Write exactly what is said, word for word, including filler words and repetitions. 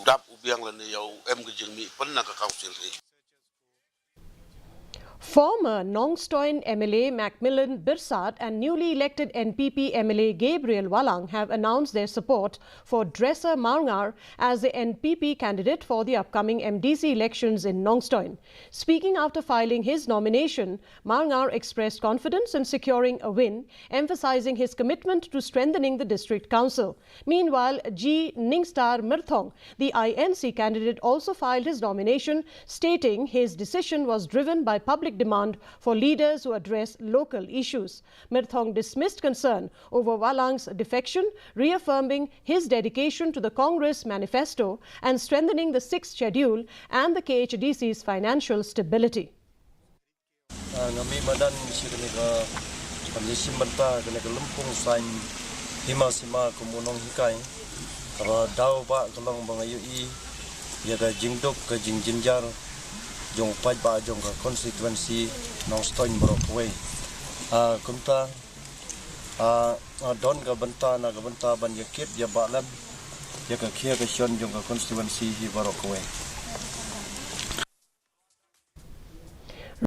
dap u biang lane ïa u em ka jingmih pynna ka council hi. Former Nongstoin M L A Macmillan Byrsat and newly elected N P P M L A Gabriel Walang have announced their support for Dresser Marngar as the N P P candidate for the upcoming M D C elections in Nongstoin. Speaking after filing his nomination, Marngar expressed confidence in securing a win, emphasizing his commitment to strengthening the district council. Meanwhile, G Ningstar Myrthong, the I N C candidate, also filed his nomination, stating his decision was driven by public demand for leaders who address local issues. Myrthong dismissed concern over Walang's defection, reaffirming his dedication to the Congress manifesto and strengthening the Sixth Schedule and the K H D C's financial stability. Ah, nga mih madan sha kane ka, ban ïashim bynta kane ka lympung saiñ hima sima kum u nonghikai. Kaba daw ba ka long ba nga ïohi ïa ka jingduk ka jingjynjar jong u paidbah jong ka constituency Nongstoiñ baroh kawei. Ah, kumta, ah, ah, don ka bynta na ka bynta ban ïakit ïabah lem ïa ka khia ka shon jong ka constituency hi baroh kawei.